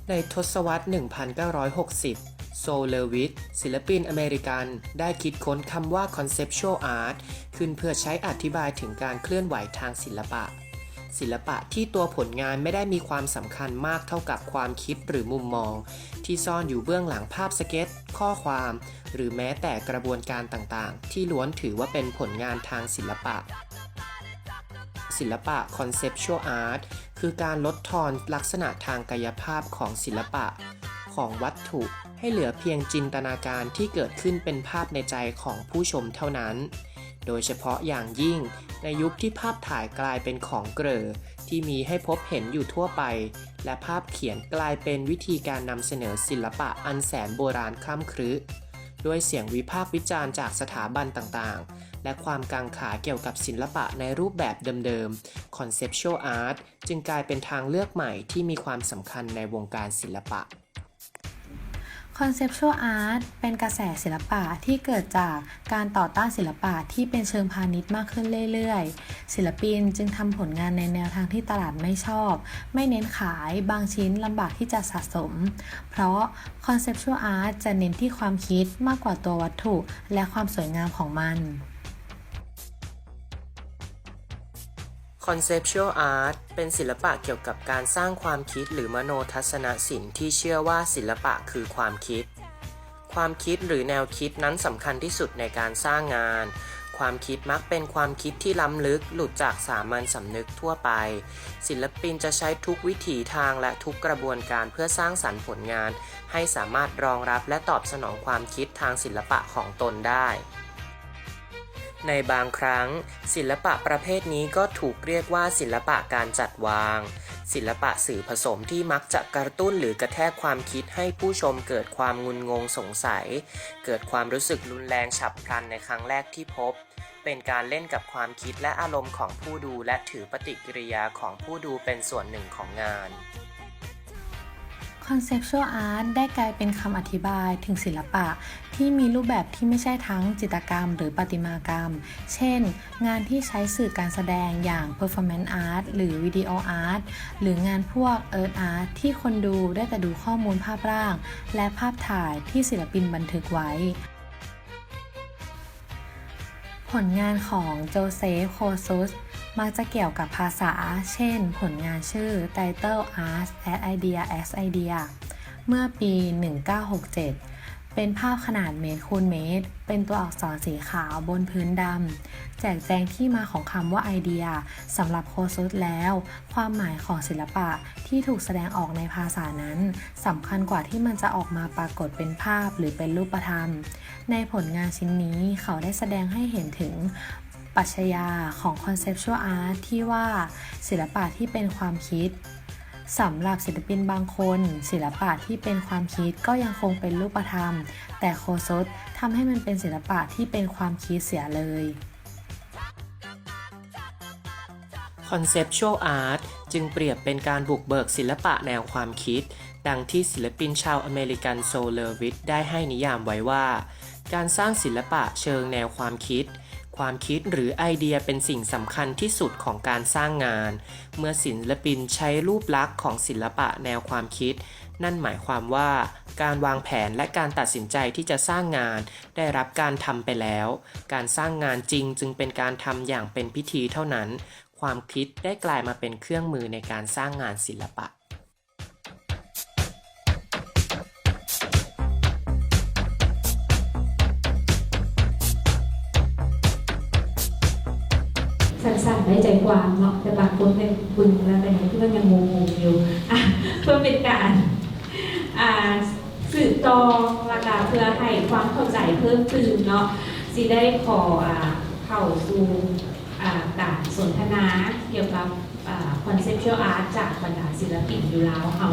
ในทศวรรษ หนึ่งพันเก้าร้อยหกสิบ โซล เลวิท ศิลปินอเมริกัน ได้คิดค้นคำว่า Conceptual Art ขึ้นเพื่อใช้อธิบายถึงการเคลื่อนไหวทางศิลปะ ศิลปะที่ตัวผลงานไม่ได้มีความสำคัญมากเท่ากับความคิดหรือมุมมอง ที่ซ่อนอยู่เบื้องหลังภาพสเก็ต ข้อความ หรือแม้แต่กระบวนการต่างๆ ที่ล้วนถือว่าเป็นผลงานทางศิลปะ ศิลปะ Conceptual Art คือการลดทอนลักษณะทางกายภาพของศิลปะ ของวัตถุ ให้เหลือเพียงจินตนาการที่เกิดขึ้นเป็นภาพในใจของผู้ชมเท่านั้น โดยเฉพาะอย่างยิ่งในยุคที่ภาพถ่ายกลายเป็นของเกลอที่มีให้พบเห็นอยู่ทั่วไป และภาพเขียนกลายเป็นวิธีการนำเสนอศิลปะอันแสนโบราณคร่ำครึ ด้วยเสียงวิพากษ์วิจารณ์จากสถาบันต่างๆ และความกังขาเกี่ยวกับศิลปะในรูปแบบเดิมๆ Conceptual Art จึงกลายเป็นทางเลือกใหม่ที่มีความสำคัญในวงการศิลปะ Conceptual Art เป็นกระแสศิลปะที่เกิดจากการต่อต้านศิลปะที่เป็นเชิงพาณิชย์มากขึ้นเรื่อยๆ ศิลปินจึงทำผลงานในแนวทางที่ตลาดไม่ชอบ ไม่เน้นขาย บางชิ้นลำบากที่จะสะสม เพราะ Conceptual Art จะเน้นที่ความคิดมากกว่าตัววัตถุและความสวยงามของมัน Conceptual Art เป็นศิลปะเกี่ยวกับการสร้างความคิดหรือมโนทัศนศิลป์ที่เชื่อว่าศิลปะคือความคิด ความคิดหรือแนวคิดนั้นสำคัญที่สุดในการสร้างงาน ความคิดมักเป็นความคิดที่ล้ำลึกหลุดจากสามัญสำนึกทั่วไป ศิลปินจะใช้ทุกวิถีทางและทุกกระบวนการเพื่อสร้างสรรค์ผลงานให้สามารถรองรับและตอบสนองความคิดทางศิลปะของตนได้ ในบางครั้ง ศิลปะประเภทนี้ก็ถูกเรียกว่าศิลปะการจัดวาง ศิลปะสื่อผสมที่มักจะกระตุ้นหรือกระแทกความคิดให้ผู้ชมเกิดความงุนงงสงสัย เกิดความรู้สึกรุนแรงฉับพลันในครั้งแรกที่พบ เป็นการเล่นกับความคิดและอารมณ์ของผู้ดู และถือปฏิกิริยาของผู้ดูเป็นส่วนหนึ่งของงาน Conceptual Art ได้กลายเป็นคำอธิบายถึงศิลปะที่มีรูปแบบที่ไม่ใช่ทั้งจิตรกรรมหรือประติมากรรม เช่น งานที่ใช้สื่อการแสดงอย่าง Performance Art หรือ Video Art หรืองานพวก Earth Art ที่คนดูได้แต่ดูข้อมูลภาพร่าง และภาพถ่ายที่ศิลปินบันทึกไว้ ผลงานของโจเซฟ โคซุส มักจะเกี่ยวกับภาษา เช่น ผลงานชื่อ Title Art as Idea as Idea เมื่อปี หนึ่งเก้าหกเจ็ด เป็นภาพขนาดเมตรคูณเมตร เป็นตัวอักษรสีขาวบนพื้นดำ แจกแจงที่มาของคำว่าไอเดีย สำหรับโคซุสแล้ว ความหมายของศิลปะที่ถูกแสดงออกในภาษานั้น สำคัญกว่าที่มันจะออกมาปรากฏเป็นภาพหรือเป็นรูปธรรม ในผลงานชิ้นนี้ เขาได้แสดงให้เห็นถึงปรัชญาของ Conceptual Art ที่ว่า ศิลปะที่เป็นความคิด สำหรับศิลปินบางคน ศิลปะที่เป็นความคิดก็ยังคงเป็นรูปธรรม แต่โคซุสทำให้มันเป็นศิลปะที่เป็นความคิดเสียเลย Conceptual Art จึงเปรียบเป็นการบุกเบิกศิลปะแนวความคิด ดังที่ศิลปินชาวอเมริกัน โซล เลวิท ได้ให้นิยามไว้ว่า การสร้างศิลปะเชิงแนวความคิด ความคิดหรือไอเดียเป็นสิ่งสำคัญที่สุดของการสร้างงาน เมื่อศิลปินใช้รูปลักษณ์ของศิลปะแนวความคิด นั่นหมายความว่าการวางแผนและการตัดสินใจที่จะสร้างงานได้รับการทำไปแล้ว การสร้างงานจริงจึงเป็นการทำอย่างเป็นพิธีเท่านั้น ความคิดได้กลายมาเป็นเครื่องมือในการสร้างงานศิลปะ สั้นๆ ได้ใจความเนาะ แต่บางคนเนี่ยปึงแล้ว แต่ยังเพื่อนยังงงๆ อยู่ อ่ะ เพื่อเป็นการ อ่า สืบต่อ แล้วก็เพื่อให้ความเข้าใจเพิ่มตื่นเนาะ สิได้ขอ อ่า เข้าสู่ อ่า การสนทนาเกี่ยวกับ อ่า conceptual art จากบรรดาศิลปินอยู่ลาวเฮา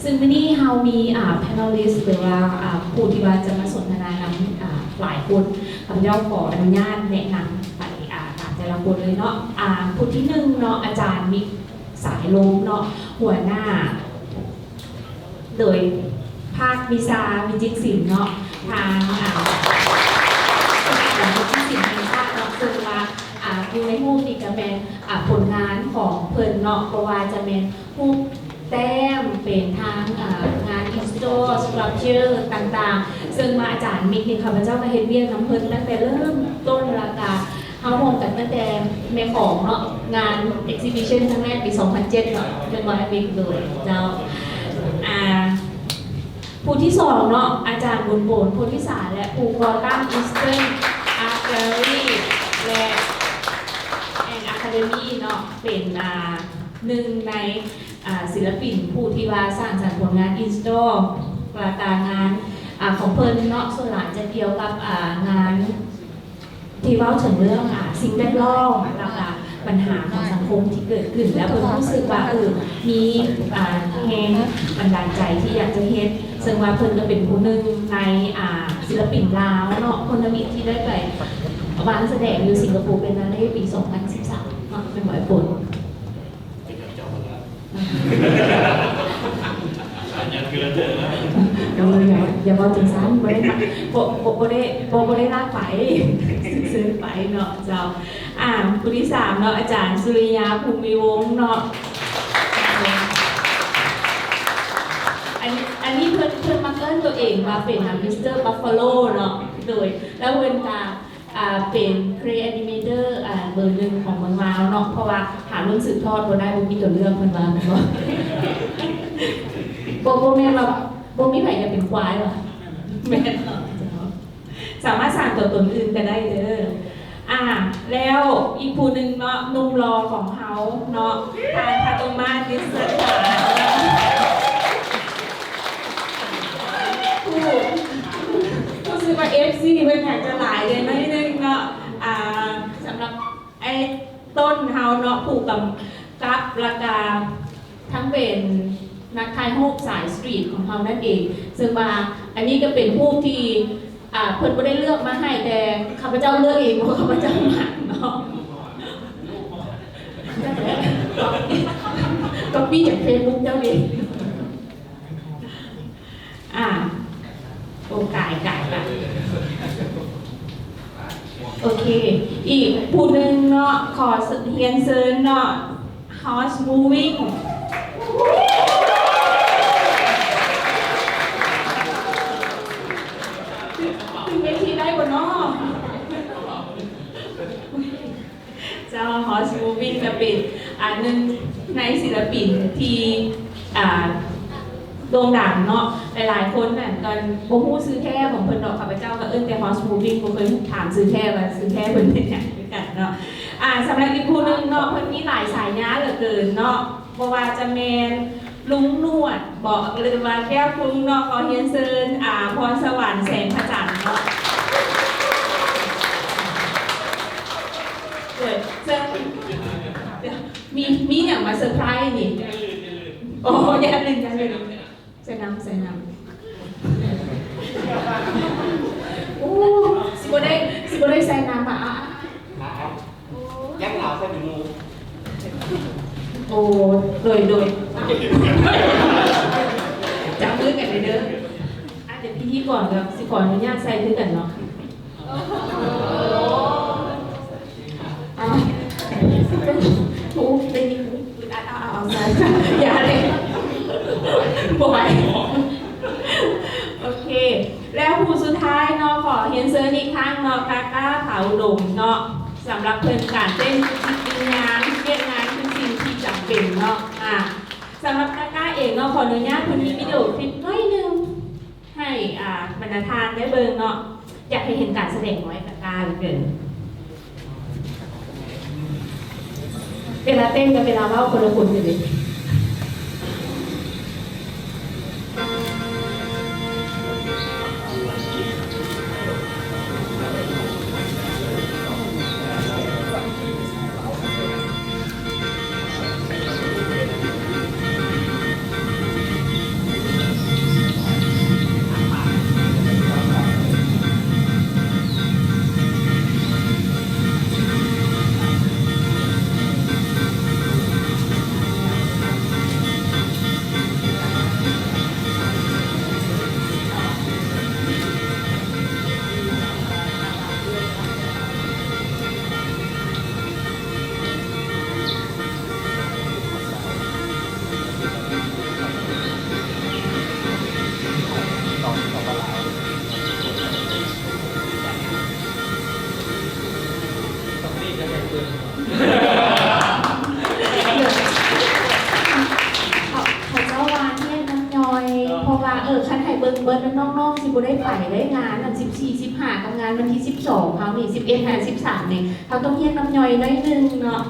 ซึ่งมื้อนี้เฮามี อ่า panelist หรือว่า อ่า ผู้ที่ว่าจะมาสนทนานำ อ่า หลายคน ข้าพเจ้าขออนุญาตแนะนำไป อ่า ตามแต่ละคนเลยเนาะ อ่า ผู้ที่หนึ่งเนาะ อาจารย์มิก สายลมเนาะ หัวหน้า โดยภาควิชาวิจิตรศิลป์เนาะ ทาง อ่า วิจิตรศิลป์แห่งชาติเนาะ ซึ่งว่า อ่า ค ຢູ່ໃນຮູບນີ້ກະແມ່ນ ອາ ຜົນງານຂອງເພິ່ນເນາະ ບໍ່ວ່າຈະແມ່ນຮູບແຕ້ມ ເປັນທາງ ອາ ງານ install sculpture ຕ່າງໆ ເຊິ່ງວ່າອາຈານມິກນີ້ ຂ້າພະເຈົ້າກະເຮັດວຽກນຳເພິ່ນຕັ້ງແຕ່ເລີ່ມຕົ້ນ ລະກະເຮົາຮ່ວມກັນຕັ້ງແຕ່ແມ່ຂອງເນາະ ງານ exhibition ຄັ້ງແລກປີສອງພັນເຈັດເນາະ ແມ່ນບໍ່ອ້າຍມິກ? ໂດຍ ເຈົ້າ ອາ ຜູ້ທີສອງເນາະ ອາຈານ ບຸນໂປນ ໂພທິສາ ແລະ ຜູ້ກໍ່ຕັ້ງ Eastern Art Gallery ແລະ and Academy ເນາະ ເປັນ ອາ ໜຶ່ງໃນ ອາ ສິລະປິນຜູ້ທີ່ວ່າສ້າງສັນຜົນງານ install ລະກະງານ ອາ ຂອງເພິ່ນເນາະ ສ່ວນຫຼາຍຈະກ່ຽວກັບ ອາ ງານ ທີ່ເວົ້າເຖິງເລື່ອງ ອາ ສິ່ງແວດລ້ອມ ແລ້ວກະບັນຫາຂອງສັງຄົມທີ່ເກີດຂຶ້ນ ແລ້ວເພິ່ນຮູ້ສຶກວ່າ ເອີ ມີ ອາ ແຮງບັນດານໃຈທີ່ຢາກຈະເຮັດ ເຊິ່ງວ່າເພິ່ນກະເປັນຜູ້ໜຶ່ງໃນ ອາ ສິລະປິນລາວເນາະ ພົນທະມິດທີ່ໄດ້ໄປວາງສະແດງຢູ່ສິງກະໂປ Biennale ປີສອງພັນສິບສາມເນາະ ແມ່ນບໍ່ອ້າຍໂປນ? ເອີ ຢ່າ ຢ່າເວົ້າຈັ່ງຊັ້ນ ບໍ່ໄດ້ ບໍ່ ບໍ່ ບໍ່ໄດ້ ບໍ່ ບໍ່ໄດ້ລາກໄປ ເຊີນໄປເນາະເຈົ້າ. ອາ ຜູ້ທີສາມເນາະ ອາຈານ ສຸລິຍາ ພູມີວົງເນາະ ອັນນີ້ ອັນນີ້ເພິ່ນ ເພິ່ນມັກເອີ້ນໂຕເອງວ່າເປັນ ອາ ມິສເຕີ ບັບຟາໂລ ເນາະ ໂດຍ ແລ້ວເພິ່ນກະ ອາ ເປັນ Clay Animator ອາ ເບີໜຶ່ງຂອງເມືອງລາວເນາະ ເພາະວ່າຫາລຸ້ນສືບທອດບໍ່ໄດ້ ບໍ່ມີຕົວເລືອກ ເພິ່ນວ່າ ແມ່ນບໍ່? ບໍ່ ບໍ່ແມ່ນວ່າບໍ່ມີໃຜຢາກເປັນຄວາຍຫວາ? ແມ່ນ ສາມາດສ້າງຕົວຕົນອື່ນກະໄດ້ເດີ. ອາ ແລ້ວອີກຜູ້ໜຶ່ງເນາະ ໜຸ່ມຫຼໍ່ຂອງເຮົາເນາະ ທ່ານ ພະຕົງມາດ ນິດເສີດຖາ ຜູ້ ຮູ້ສຶກວ່າ ເອັຟຊີ ເພິ່ນຢາກຈະຫຼາຍເດ ໜ້ອຍໜຶ່ງເນາະ. ອາ ສຳລັບອ້າຍຕົ້ນເຮົາເນາະ ຜູ້ກຳກັບ ລະກະທັງເປັນນັກຖ່າຍຮູບສາຍສະຕຣີດຂອງເຮົານັ້ນເອງ ເຊິ່ງວ່າອັນນີ້ກະເປັນຮູບທີ່ ອາ ເພິ່ນບໍ່ໄດ້ເລືອກມາໃຫ້ ແຕ່ຂ້າພະເຈົ້າເລືອກເອງ ເພາະຂ້າພະເຈົ້າມັກເນາະ ກອບປີ້ຈາກເຟສບຸກເຈົ້າເດ. ອາ ໂອ ກາຍ ກາຍ ກາຍ ໂອເຄ ອີກຜູ້ໜຶ່ງເນາະ ຂໍຮຽນເຊີນເນາະ Horse Moving ຂຶ້ນເວທີໄດ້ບໍ່ເນາະ? ເຈົ້າ Horse Moving ກະເປັນ ອາ ໜຶ່ງໃນສິລະປິນທີ່ ອາ ໂດ່ງດັງເນາະ ຫຼາຍໆຄົນນັ້ນກະບໍ່ຮູ້ຊື່ແທ້ຂອງເພິ່ນດອກ ຂ້າພະເຈົ້າກະເອີ້ນແຕ່ Horse Moving ບໍ່ເຄີຍຖາມຊື່ແທ້ວ່າຊື່ແທ້ເພິ່ນແມ່ນຫຍັງຄືກັນເນາະ. ອາ ສຳລັບອີກຜູ້ໜຶ່ງເນາະ ເພິ່ນມີຫຼາຍສາຍຍາເຫຼືອເກີນເນາະ ບໍ່ວ່າຈະແມ່ນລຸງໜວດບໍ ຫຼືວ່າແກ້ວຄຸງເນາະ ຂໍຮຽນເຊີນ ອາ ພອນສະຫວັນ ແສງພະຈັນເນາະ. ໂດຍ ເຊິ່ງ ມີ ມີຫຍັງມາເຊີໄພຣສ໌ນີ້? ໂອ້ ຢ່າຫຼິ້ນ ຢ່າຫຼິ້ນ ໃສ່ນ້ຳ ໃສ່ນ້ຳ. ໂອ້ ຊິບໍ່ໄດ້ ຊິບໍ່ໄດ້ໃສ່ນ້ຳ ອາ ອາ ອາ. ໂອ້ ຍັງຫຼາວໃສ່ເປັນໝູ່. ໂອ້ ໂດຍ ໂດຍ ຈັບມືກັນເດີ. ອາ ດຽວພິທີກອນກະຊິຂໍອະນຸຍາດໃສ່ຄືກັນເນາະ. ອາ ໂອ້ ໄດ້ຍິນ ອາ ອາ ອາ ອາ ໃສ່ ຢ່າເລີຍ ບໍ່ໄຫວ. ໂອເຄ ແລ້ວຜູ້ສຸດທ້າຍເນາະ ຂໍຮຽນເຊີນອີກຄັ້ງເນາະ ກາກາ ຂາວອຸດົມເນາະ ສຳລັບເພິ່ນການເຕັ້ນຄືຈິດວິນຍານ ວຽກງານຄືສິ່ງທີ່ຈຳເປັນເນາະ. ອາ ສຳລັບກາກາເອງເນາະ ຂໍອະນຸຍາດ ເພິ່ນມີວິດີໂອຄລິບໜ້ອຍໜຶ່ງໃຫ້ ອາ ບັນດາທ່ານໄດ້ເບິ່ງເນາະ ຢາກໃຫ້ເຫັນການສະແດງຂອງອ້າຍກາກາເຫຼືອເກີນ. ເວລາເຕັ້ນກັບເວລາເວົ້າຄົນລະຄົນກັນເດ. ເບິດ ນ້ອງໆ ຊິບໍ່ໄດ້ໄປໄດ້ ງານອັນສິບສີ່ ສິບຫ້າ ກັບງານວັນທີສິບສອງເຮົານີ້ ສິບເອັດ ຫາ ສິບສາມນີ້ ເຮົາຕ້ອງຮຽນນຳຍ່ອຍໜ້ອຍໜຶ່ງເນາະ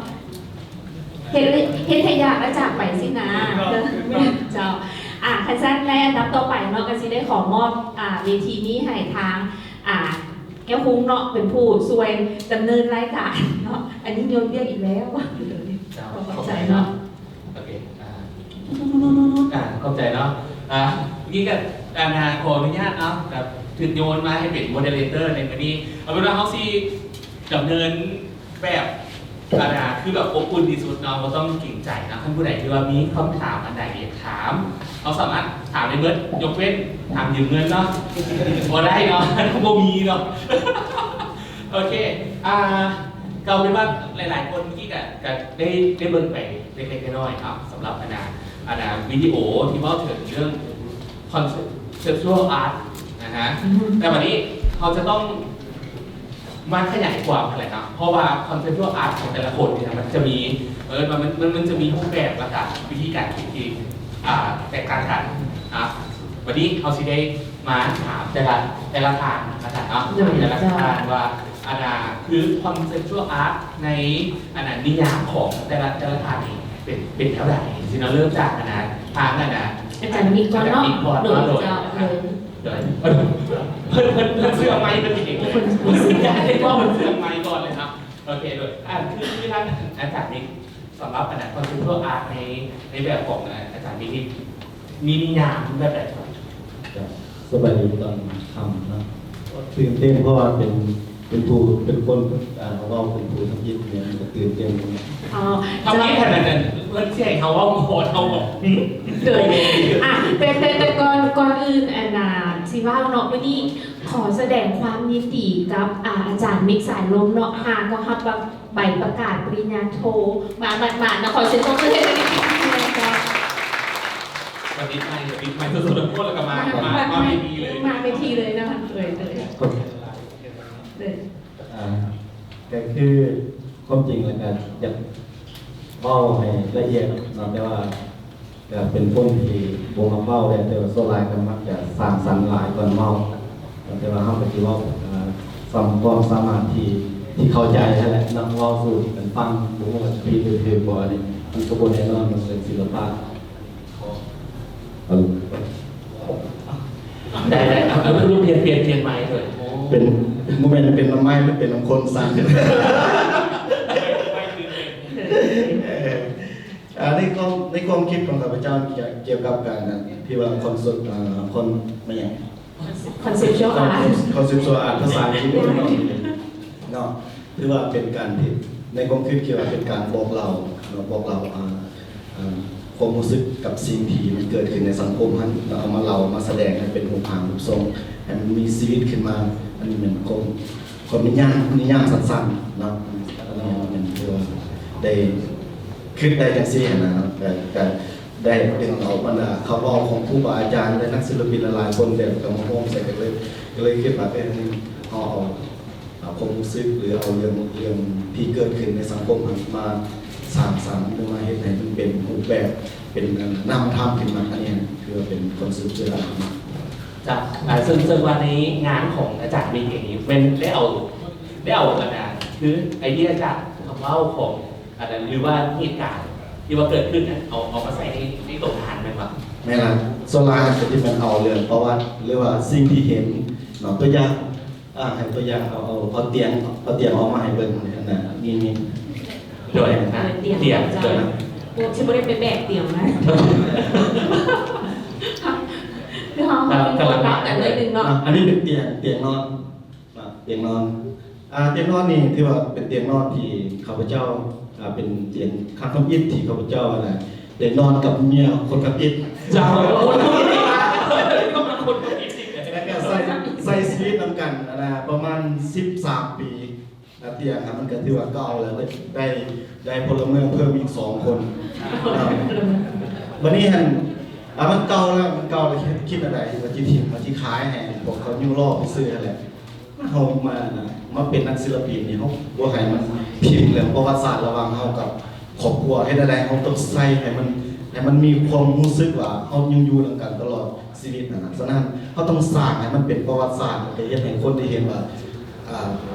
ເຮັດ ເຮັດໃຫ້ຢາກແລ້ວຈາກໄປຊີ້ນະ. ເຈົ້າ ອາ ຄັນຊັ້ນໃນອັນດັບຕໍ່ໄປເນາະ ກໍຊິໄດ້ຂໍມອບ ອາ ເວທີນີ້ໃຫ້ທາງ ອາ ແກ້ວຮຸ່ງເນາະ ເປັນຜູ້ຊ່ວຍດຳເນີນລາຍການເນາະ ອັນນີ້ໂຍນວຽກອີກແລ້ວ. ເຈົ້າ ຂອບໃຈເນາະ. ໂອເຄ ອາ ອາ ຂອບໃຈເນາະ. ອາ ເມື່ອກີ້ກໍ ອາ ຂໍອະນຸຍາດເນາະ ກໍຖືກໂຍນມາໃຫ້ເປັນໂມເດເຣເຕີໃນມື້ນີ້. ເອົາເປັນວ່າເຮົາຊິດຳເນີນແບບ ອາ ຄືແບບອົບອຸ່ນທີ່ສຸດເນາະ ບໍ່ຕ້ອງເກງໃຈເນາະ. ຄັນຜູ້ໃດທີ່ວ່າມີຄຳຖາມອັນໃດຢາກຖາມ ເຮົາສາມາດຖາມໄດ້ເບິດ ຍົກເວັ້ນຖາມຢືມເງິນເນາະ ບໍ່ໄດ້ເນາະ ບໍ່ມີເນາະ. ໂອເຄ ອາ ກໍເປັນວ່າຫຼາຍໆຄົນເມື່ອກີ້ກໍ ກໍໄດ້ ໄດ້ເບິ່ງໄປເລັກໆນ້ອຍໆເນາະ ສຳລັບອັນນ່າ ອັນນ່າ ວິດີໂອທີ່ເວົ້າເຖິງເລື່ອງ conceptual art ນະຮະ ອືມ ແຕ່ບັດນີ້ເຮົາຈະຕ້ອງມາຂະຫຍາຍຄວາມຫັ້ນແຫຼະເນາະ ເພາະວ່າ conceptual art ຂອງແຕ່ລະຄົນນີ້ນະ ມັນຈະມີ ເອີ້ນວ່າ ມັນ ມັນ ມັນຈະມີຮູບແບບ ແລ້ວກະວິທີການຄິດທີ່ ອ່າ ແຕກຕ່າງກັນນະ. ບັດນີ້ເຮົາຊິໄດ້ມາຖາມແຕ່ລະ ແຕ່ລະທ່ານນະທ່ານເນາະ ໂດຍ ແຕ່ລະ ເຈົ້າ ທ່ານວ່າ ອັນນ່າ ຄື conceptual art ໃນ ອັນນ່າ ນິຍາມຂອງແຕ່ລະ ແຕ່ລະທ່ານນີ້ເປັນ ເປັນແນວໃດ? ຊິເນາະ ເລີ່ມຈາກ ອັນນ່າ ທາງ ອັນນ່າ ອາຈານມິກກ່ອນເນາະ ອາຈານມິກກ່ອນ ໂດຍ ເນາະ ໂດຍ ເຈົ້າ ໂດຍ ໂດຍ ເພິ່ນ ເພິ່ນ ເພິ່ນເຊື່ອໄມ ເພິ່ນເອງ ເພິ່ນ ເພິ່ນເຊື່ອໄມກ່ອນເລີຍເນາະ. ໂອເຄ ໂດຍ ອັນ ຄື ຄືທາງອາຈານມິກ ສຳລັບ ອັນນ່າ conceptual art ໃນ ໃນແບບຂອງ ອາ ອາຈານມິກນີ້ ມີນິຍາມແບບໃດ? ສະບາຍດີຕອນຄ່ຳເນາະ ຕື່ນເຕັ້ນເພາະວ່າເປັນ ເປັນຜູ້ ເປັນຄົນ ອ່າ ເວົ້າເປັນຜູ້ທຳອິດນີ້ ມັນກໍຕື່ນເຕັ້ນ. ອໍ ທຳອິດຂະໜາດນັ້ນ ເພິ່ນຊິໃຫ້ເຮົາເວົ້າກ່ອນ ເຮົາບອກ ໂດຍ ອ່ະ ແຕ່ ແຕ່ ແຕ່ກ່ອນ ກ່ອນອື່ນ ອັນນ່າ ຊິເວົ້າເນາະ ມື້ນີ້ຂໍສະແດງຄວາມຍິນດີກັບ ອ່າ ອາຈານມິກ ສາຍລົມເນາະ ຫາກໍຮັບ ໃບປະກາດປະລິນຍາໂທມາໝາດໆ ນະ ຂໍສຽງຕົບມືໃຫ້ເພິ່ນອີກຄັ້ງໜຶ່ງເຈົ້າ. ສະບິດໄມ ສະບິດໄມສົດໆ ແລ້ວກໍມາ ມາ ມາເວທີເລີຍ ມາເວທີເລີຍນະ ເອີຍ ເອີຍ ເອີຍ ອ່າ ກໍຄືຄວາມຈິງແລ້ວກໍຢາກເວົ້າໃຫ້ລະອຽດເນາະ ແຕ່ວ່າ ກໍເປັນຄົນທີ່ບໍ່ມັກເວົ້າແຫຼະ ແຕ່ວ່າສ່ວນຫຼາຍກໍມັກຈະສ້າງສັນຫຼາຍກ່ອນເວົ້າ ແຕ່ວ່າເຮົາກໍຊິເວົ້າ ເອີ ສ່ຳຄວາມສາມາດທີ່ ທີ່ເຂົ້າໃຈຫັ້ນແຫຼະເນາະ ເວົ້າສູ່ກັນຟັງ ບໍ່ຮູ້ວ່າຈະຜິດຫຼືຖືກບໍ່ ອັນນີ້ມັນກໍບໍ່ແນ່ນອນ ມັນເປັນສິລະປະ. ໄດ້ ໄດ້ ເອົາ ເອົາ ເອົາ ປ່ຽນ ປ່ຽນ ປ່ຽນໄມເລີຍ ໂອ້ ເປັນ ບໍ່ແມ່ນເປັນນຳໄມ ມັນເປັນນຳຄົນສັ່ນ. ອ່າ ໃນຄວາມ ໃນຄວາມຄິດຂອງຂ້າພະເຈົ້າ ກ່ຽວ ກ່ຽວກັບການ ທີ່ວ່າຄອນເຊັບ ອ່າ ຄອນ ແມ່ນຫຍັງ ຄອນເຊັບຊວນອາດ ຄອນເຊັບຊວນອາດ ພາສາອັງກິດເນາະ ເນາະ ຖືວ່າເປັນການທີ່ ໃນຄວາມຄິດ ທີ່ວ່າເປັນການບອກເລົ່າເນາະ ບອກເລົ່າ ອ່າ ອ່າ ຄວາມຮູ້ສຶກກັບສິ່ງທີ່ມັນເກີດຂຶ້ນໃນສັງຄົມຫັ້ນ ແລ້ວເອົາມາເລົ່າ ມາສະແດງໃຫ້ເປັນຮູບຮ່າງຮູບຊົງ ໃຫ້ມັນມີຊີວິດຂຶ້ນມາ ອັນນີ້ແມ່ນຄວາມ ຄວາມນິຍາມ ນິຍາມສັ້ນໆເນາະ ອັນນີ້ແມ່ນຄືວ່າໄດ້ຄິດໄດ້ຈັ່ງຊີ້ຫັ້ນນະ ກະ ກະໄດ້ດຶງເອົາບັນດາຄຳເວົ້າຂອງຄູບາອາຈານ ແລະ ນັກສິລະປິນຫຼາຍໆຄົນ ແຕ່ກໍມາໂຮມໃສ່ກັນເລີຍ ກໍເລີຍຄິດວ່າ ເອີ ເຮົາເອົາ ເອົາຄວາມຮູ້ສຶກ ຫຼື ເອົາເລື່ອງ ເລື່ອງທີ່ເກີດຂຶ້ນໃນສັງຄົມຫັ້ນ ມາສ້າງສັນ ຫຼື ມາເຮັດໃຫ້ມັນເປັນຮູບແບບ ເປັນນາມທຳຂຶ້ນມາ ອັນນີ້ຖືວ່າເປັນຄວາມສຸດຍອດ. ເຈົ້າ ເຊິ່ງ ເຊິ່ງວ່າໃນງານຂອງອາຈານມິກເອງນີ້ ແມ່ນໄດ້ເອົາ ໄດ້ເອົາອັນນ່າ ຄືໄອເດຍຈາກຄຳເວົ້າຂອງອັນນັ້ນ ຫຼືວ່າເຫດການທີ່ວ່າເກີດຂຶ້ນນັ້ນ ເອົາ ເອົາມາໃສ່ໃນ ໃນໂຕງານແມ່ນບໍ່? ແມ່ນລະ ສ່ວນຫຼາຍກໍຈະແມ່ນເອົາເລື່ອງປະຫວັດ ຫຼືວ່າສິ່ງທີ່ເຫັນເນາະ ຕົວຢ່າງ ອ່າ ໃຫ້ຕົວຢ່າງ ເອົາ ເອົາ ເອົາຕຽງ ເອົາຕຽງອອກມາໃຫ້ເບິ່ງ ອັນນັ້ນ ມີ ມີ ໂດຍ ຕຽງ ໂດຍ ໂອ້ ຊິບໍ່ໄດ້ໄປແບກຕຽງນະ ຄືເຮົາ ເຮົາມີບົດບາດກັນໜ້ອຍໜຶ່ງເນາະ ອັນນີ້ເປັນຕຽງ ຕຽງນອນ ຕຽງນອນ ອ່າ ຕຽງນອນນີ້ຖືວ່າເປັນຕຽງນອນທີ່ຂ້າພະເຈົ້າ ອ່າ ເປັນຕຽງຄັ້ງທຳອິດທີ່ຂ້າພະເຈົ້າຫັ້ນນະ ໄດ້ນອນກັບເມຍຄົນທຳອິດ ເຈົ້າ ຄົນທຳອິດ ຄົນທຳອິດ ແລ້ວກໍໃຊ້ ໃຊ້ຊີວິດນຳກັນ ອັນນະ ປະມານສິບສາມປີ ອາ ຕຽງຫັ້ນມັນກໍຖືວ່າເກົ່າແລ້ວ ໄດ້ ໄດ້ພົນລະເມືອງເພີ່ມອີກສອງຄົນ ບັດນີ້ຫັ້ນ ອາ ມັນເກົ່າແລ້ວ ມັນເກົ່າແລ້ວ ຄິດ ຄິດແນວໃດ ວ່າຊິຖິ້ມ ວ່າຊິຂາຍໃຫ້ພວກເຂົາຍູ້ລໍ້ໄປຊື້ຫັ້ນແຫຼະ ເຮົາມານະ ມາເປັນນັກສິລະປິນນີ້ ເຮົາບໍ່ໃຫ້ມັນຖິ້ມເລື່ອງປະຫວັດສາດລະຫວ່າງເຮົາກັບຄອບຄົວ ເຮັດແນວໃດເຮົາຕ້ອງໃສ່ໃຫ້ມັນ ໃຫ້ມັນມີຄວາມຮູ້ສຶກວ່າເຮົາຍັງຢູ່ນຳກັນຕະຫຼອດ ສ ຊີວິດຫັ້ນນະ. ສະນັ້ນ ເຮົາຕ້ອງສ້າງໃຫ້ມັນເປັນປະຫວັດສາດ ແລະ ເຮັດໃຫ້ຄົນໄດ້ເຫັນວ່າ ອ່າ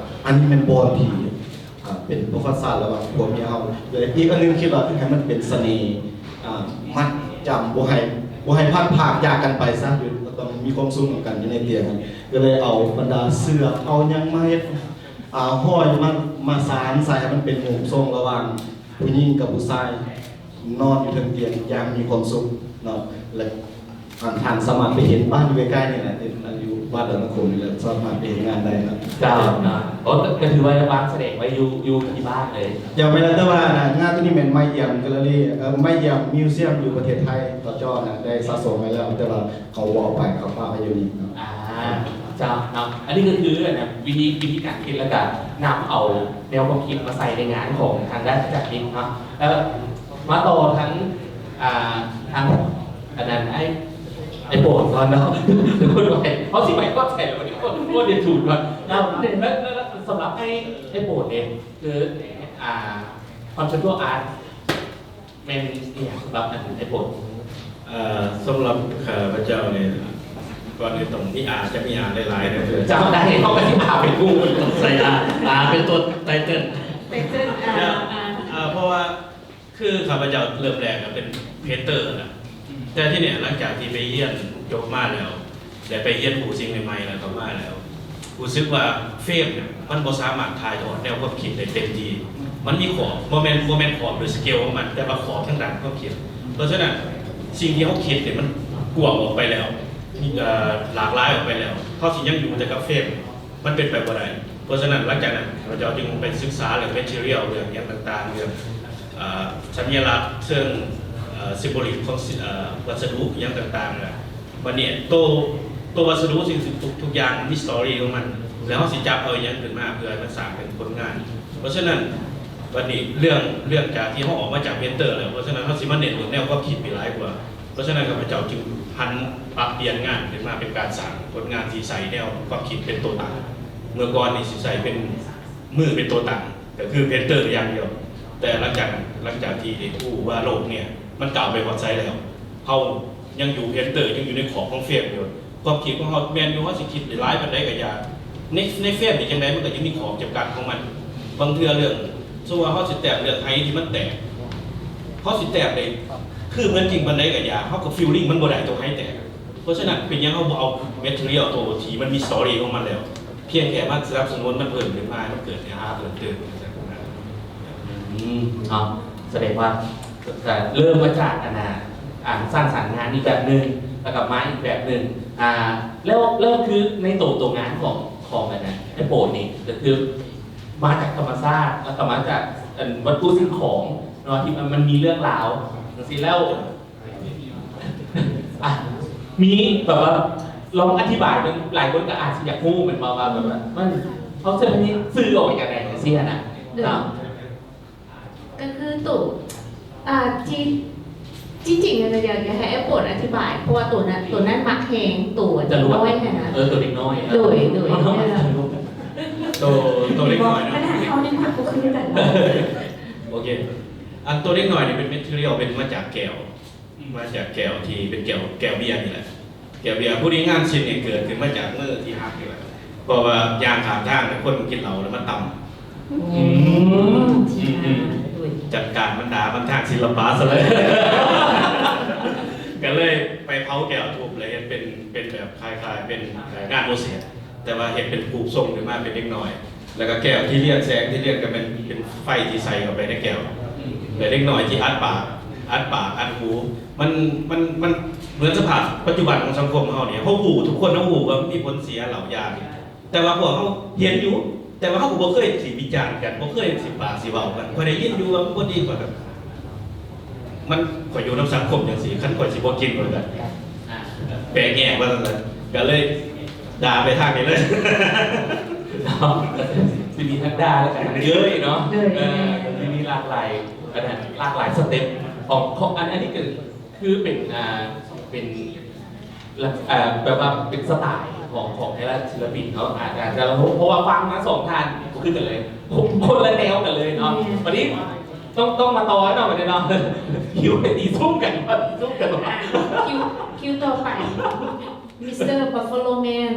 ອັນນີ້ແມ່ນບ່ອນທີ່ ອ່າ ເປັນປະຫວັດສາດລະຫວ່າງຜົວເມຍເຮົາ. ແລະ ອີກອັນໜຶ່ງ ຄິດວ່າໃຫ້ມັນເປັນສະເໜ່ ອ່າ ມັດຈຳ ບໍ່ໃຫ້ ບໍ່ໃຫ້ພັດພາກຈາກກັນໄປຊະ, ຢູ່ ຕ້ອງມີຄວາມສຸກນຳກັນຢູ່ໃນຕຽງ. ກໍເລີຍເອົາບັນດາເຊືອກ ເອົາຫຍັງມາເຮັດ ອ່າ ຫ້ອຍມາ ມາສານໃສ່ໃຫ້ມັນເປັນຮູບຊົງລະຫວ່າງຜູ້ຍິງກັບຜູ້ຊາຍ ນອນຢູ່ເທິງຕຽງຢ່າງມີຄວາມສຸກເນາະ. ແລະ ທ່ານ ທ່ານສາມາດໄປເຫັນບ້ານຢູ່ໃກ້ໆນີ້ແຫຼະ ທີ່ມັນຢູ່ບ້ານດອນນະໂຂມນີ້ແຫຼະ ສາມາດໄປເຮັດງານໄດ້ເນາະ. ເຈົ້າເນາະ. ໂອ້ ກໍ ກໍຖືວ່າວາງສະແດງໄວ້ຢູ່ ຢູ່ທີ່ບ້ານເລີຍ. ຢ່າໄປລະ ແຕ່ວ່າງານໂຕນີ້ແມ່ນໄມ້ອຽມແກລເລຣີ ເອີ ໄມ້ອຽມມິວຊຽມຢູ່ປະເທດໄທ ເຂົາເຈົ້ານະໄດ້ສະສົມໄວ້ແລ້ວ ແຕ່ວ່າເຂົາບໍ່ເອົາໄປ ເຂົາປະໄວ້ຢູ່ນີ້ເນາະ. ອ່າ ເຈົ້າເນາະ. ອັນນີ້ກໍຄືອັນນະ ວິທີ ວິທີການຄິດ ແລ້ວກໍນຳເອົາແນວຄວາມຄິດມາໃສ່ໃນງານຂອງທາງດ້ານອາຈານມິກເນາະ. ເອີ ມາຕໍ່ທາງ ອ່າ ທາງ ອັນນັ້ນ ອ້າຍ ອ້າຍໂປດກ່ອນເນາະ. ເຮົາຊິໄປຮອດໃສແລ້ວ ວັນນີ້ ໂຄດ ໂຄດໄດ້ຖືກເນາະ. ແລ້ວ ແລ້ວ ແລ້ວສຳລັບອ້າຍ ອ້າຍໂປດເດ ຄື ອ່າ ຄອນເຊັບຊວລອາດ ແມ່ນອີ່ຫຍັງສຳລັບອັນ ອ້າຍໂປດ? ເອີ ສຳລັບຂ້າພະເຈົ້ານີ້ ກ່ອນອື່ນຕ້ອງມີ R ຈະມີ R ຫຼາຍໆເດີ. ເຈົ້າ ໄດ້ ເຮົາກໍຊິ R ເປັນໝູ່ ຕ້ອງໃສ່ R R ເປັນຕົວໄຕເຕີນ ໄຕເຕີນ R R ເພາະວ່າ ຄືຂ້າພະເຈົ້າເລີ່ມແລກກໍເປັນເພນເຕີນະ ແຕ່ທີນີ້ຫຼັງຈາກທີ່ໄປຮຽນຈົບມາແລ້ວ ແລະ ໄປຮຽນຮູ້ສິ່ງໃໝ່ໆ ແລ້ວເຂົ້າມາແລ້ວ ຮູ້ສຶກວ່າເຟຣມເນຍ ມັນບໍ່ສາມາດຖ່າຍທອດແນວຄວາມຄິດໄດ້ເຕັມທີ່. ມັນມີຂອບ ບໍ່ແມ່ນ ບໍ່ແມ່ນຂອບໂດຍສະເກວຂອງມັນ ແຕ່ວ່າຂອບທາງດ້ານຄວາມຄິດ. ເພາະສະນັ້ນ ສິ່ງທີ່ເຮົາຄິດເນຍ ມັນກວ້າງອອກໄປແລ້ວ ມີ ເອີ ຫຼາກຫຼາຍອອກໄປແລ້ວ ເຮົາຊິຍັງຢູ່ແຕ່ກັບເຟຣມ ມັນເປັນໄປບໍ່ໄດ້. ເພາະສະນັ້ນ ຫຼັງຈາກນັ້ນ ຂ້າພະເຈົ້າຈຶ່ງໄປສຶກສາເລື່ອງ material ເລື່ອງຫຍັງຕ່າງໆ ເລື່ອງ ເອີ ສັນຍະລັກເຊີງ ເອີ symbolic ຂອງ ເອີ ວັດສະດຸຫຍັງຕ່າງໆ ແລ້ວບັດນີ້ໂຕ ໂຕວັດສະດຸສິ່ງ ທຸກ ທຸກຢ່າງມັນມີ story ຂອງມັນ ແລ້ວເຮົາຊິຈັບເອົາຫຍັງຂຶ້ນມາເພື່ອໃຫ້ມັນສ້າງເປັນຜົນງານ. ເພາະສະນັ້ນ ບັດນີ້ເລື່ອງ ເລື່ອງຈາກທີ່ເຮົາອອກມາຈາກເພນເຕີແລ້ວ ເພາະສະນັ້ນເຮົາຊິມາເນັ້ນເລື່ອງແນວຄວາມຄິດນີ້ຫຼາຍກວ່າ. ເພາະສະນັ້ນ ຂ້າພະເຈົ້າຈຶ່ງຫັນປັບປ່ຽນງານຂຶ້ນມາເປັນການສ້າງຜົນງານທີ່ໃຊ້ແນວຄວາມຄິດເປັນໂຕຕັ້ງ. ເມື່ອກ່ອນນີ້ຊິໃຊ້ເປັນມືເປັນໂຕຕັ້ງ ກໍຄືເພນເຕີຢ່າງດຽວ. ແຕ່ຫຼັງຈາກ ຫຼັງຈາກທີ່ໄດ້ຮູ້ວ່າໂລກເນີ້ຍມັນກ້າວໄປຮອດໃສແລ້ວ, ເຮົາຍັງຢູ່ເພນເຕີ ຍັງຢູ່ໃນຂອບຂອງເຟຣມຢູ່. ຄວາມຄິດຂອງເຮົາແມ່ນຢູ່ ເຮົາຊິຄິດຫຼາຍປານໃດກໍຢ່າ, ໃນ ໃນເຟຣມນີ້ຈັ່ງໃດມັນກໍຍັງມີຂອບຈຳກັດຂອງມັນ. ບາງເທື່ອເລື່ອງ ສົມມຸດວ່າເຮົາຊິແຕ້ມເລື່ອງໄຫທີ່ມັນແຕກ, ເຮົາຊິແຕ້ມໄດ້ຄືເໝືອນຈິງປານໃດກໍຢ່າ, ເຮົາກໍຟີລລິ້ງມັນບໍ່ໄດ້ຕົວໄຫແຕກ. ເພາະສະນັ້ນ ເປັນຫຍັງເຮົາບໍ່ເອົາແມັດທີຣຽວໂຕທີ່ມັນມີສະຕໍຣີຂອງມັນແລ້ວ ພຽງແຕ່ມາສະໜັບສະໜູນມັນເພີ່ມຂຶ້ນມາ ໃຫ້ມັນເກີດເນື້ອຫາເພີ່ມຕື່ມ. ອືມ ເນາະ ສະແດງວ່າ ເລີ່ມມາຈາກອັນນ່າ ອັນສ້າງສັນງານອີກແບບໜຶ່ງ ແລ້ວກໍມາອີກແບບໜຶ່ງ. ອ່າ ແລ້ວ ແລ້ວຄືໃນໂຕ ໂຕງານຂອງ ຂອງອັນນັ້ນ ແອັບໂປນີ້ ກໍຄືມາຈາກທຳມະຊາດ ແລ້ວກໍມາຈາກອັນວັດຖຸສິ່ງຂອງເນາະ ທີ່ມັນ ມັນມີເລື່ອງລາວຈັ່ງຊີ້. ແລ້ວ ອ່ະ ມີແບບວ່າລອງອະທິບາຍເບິ່ງ ຫຼາຍຄົນກໍອາດຊິຢາກຮູ້ແມ່ນບໍ່ ວ່າແບບວ່າມັນ ເຮົາເອີ້ນວ່ານີ້ສື່ອອກມາຈັ່ງໃດຈັ່ງຊີ້ຫັ້ນນະ ໂດຍ ເນາະ. ກໍຄືໂຕ ອ່າ ທີ່ ທີ່ຈິງຫັ້ນນະ ຢາກ ຢາກໃຫ້ອ້າຍໂປດອະທິບາຍ ເພາະວ່າໂຕນັ້ນ ໂຕນັ້ນມັກແຮງ ໂຕ ຈະລວດ ນ້ອຍຫັ້ນນະ ເອີ ໂຕເດັກນ້ອຍ ໂດຍ ໂດຍ ເອີ ໂຕ ໂຕເດັກນ້ອຍເນາະ ບັນຫາເຮົານີ້ມັກບໍ່ຄືກັນເນາະ. ໂອເຄ ອັນໂຕເດັກນ້ອຍນີ້ເປັນແມັດທີຣຽວ ເປັນມາຈາກແກ້ວ ມາຈາກແກ້ວທີ່ເປັນແກ້ວ ແກ້ວເບຍນີ້ແຫຼະ. ແກ້ວເບຍ ຜູ້ນີ້ງານຊິ້ນນີ້ເກີດຂຶ້ນມາຈາກມືທີ່ຫັກນີ້ແຫຼະ ເພາະວ່າຍ່າງຂ້າມທາງ ຄົນກິນເຫຼົ້າແລ້ວມາຕຳ ອືມ ອືມ ອືມ ຈັດການບັນດາມັນທາງສິລະປະຊະເລີຍ ກໍເລີຍໄປເຜົາແກ້ວທຸບ ແລ້ວເຮັດເປັນ ເປັນແບບຄ້າຍໆ ເປັນງານໂອເຊນ ແຕ່ວ່າເຮັດເປັນຮູບຊົງຂຶ້ນມາເປັນເດັກນ້ອຍ ແລ້ວກໍແກ້ວທີ່ລຽນແສງທີ່ລຽນກໍແມ່ນເປັນໄຟທີ່ໃສ່ເຂົ້າໄປໃນແກ້ວ ແລະເດັກນ້ອຍທີ່ອັດປາກ ອັດປາກ ອັດຫູ ມັນ ມັນ ມັນເໝືອນສະພາບປັດຈຸບັນຂອງສັງຄົມເຮົານີ້ ເຮົາຮູ້ ທຸກຄົນເຮົາຮູ້ວ່າມັນມີຜົນເສຍເຫຼົ້າຢານີ້ ແຕ່ວ່າພວກເຮົາເຫັນຢູ່ ແຕ່ວ່າເຮົາກໍບໍ່ເຄີຍຊິວິຈານກັນ ບໍ່ເຄີຍຊິປາກຊິເວົ້າກັນ. ຂ້ອຍໄດ້ຍິນຢູ່ວ່າມັນບໍ່ດີ ຂ້ອຍກໍ ມັນ ຂ້ອຍຢູ່ນຳສັງຄົມຈັ່ງຊີ້ ຄັນຂ້ອຍຊິບໍ່ກິນ ຂ້ອຍກໍ ອ່າ ແປແຍກວ່າຊັ້ນເລີຍ ກໍເລີຍດ່າໄປທາງນີ້ເລີຍເນາະ. ຊິມີທັງດ່າ ແລ້ວກໍທັງເຍີ້ຍເນາະ ເອີ ຊິມີຫຼາກຫຼາຍ ອັນນັ້ນ ຫຼາກຫຼາຍສະເຕັບຂອງ ຂອງ ອັນ ອັນນີ້ກໍຄືເປັນ ອ່າ ເປັນ ແບບວ່າເປັນສະໄຕຂອງ ຂອງແຕ່ລະສິນລະປິນເນາະ ອາດຈະ ເພາະວ່າຟັງມາສອງທ່ານບໍ່ຄືກັນເລີຍ ຄົນລະແນວກັນເລີຍເນາະ. ບັດນີ້ ຕ້ອງ ຕ້ອງມາຕໍ່ເນາະ ບັດນີ້ເນາະ ຄິວໃຫ້ຕີຊຸມກັນ ຕີຊຸມກັນ ອ່ະ ຄິວ ຄິວຕໍ່ໄປ ມິສເຕີບັບຟາໂລແມນ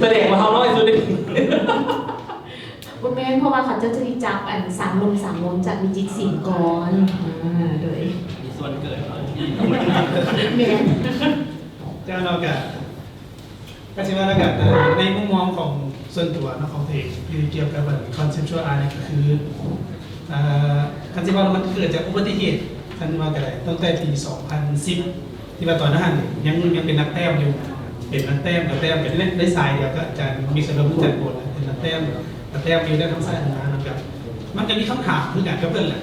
ສະແດງວ່າເຮົານ້ອຍສຸດເດ້ ບໍ່ແມ່ນ ເພາະວ່າເຂົາເຈົ້າຈະໄດ້ຈັບອັນສາມໜຸ່ມສາມມຸມຈາກວິຈິດສິງກ່ອນ ອ່າ ໂດຍ ມີສ່ວນເກີດ ແມ່ນ ເຈົ້າເນາະ ກະ ກະຊິວ່າລະກະ ເອີ ໃນມຸມມອງຂອງສ່ວນຕົວເນາະ ຂອງຕົວເອງ ຢູ່ກ່ຽວກັບ conceptual art ນີ້ກະຄື ເອີ ຄັນຊິເວົ້າແລ້ວມັນເກີດຈາກອຸບັດຕິເຫດ ຄັນວ່າກະໄດ້ ຕັ້ງແຕ່ປີສອງພັນສິບ ທີ່ວ່າຕອນນັ້ນຍັງ ຍັງເປັນນັກແຕ້ມຢູ່ ເປັນນັກແຕ້ມ ກະແຕ້ມ ກະໄດ້ ໄດ້ສາຍດຽວກັບອາຈານ ມິກສະດອມ ຈັນໂກນ ເປັນນັກແຕ້ມ ກະແຕ້ມຢູ່ ໄດ້ທຳສາຍທຳງານນຳກັນ ມັນກະມີຄຳຖາມຄືກັນກັບເພິ່ນແຫຼະ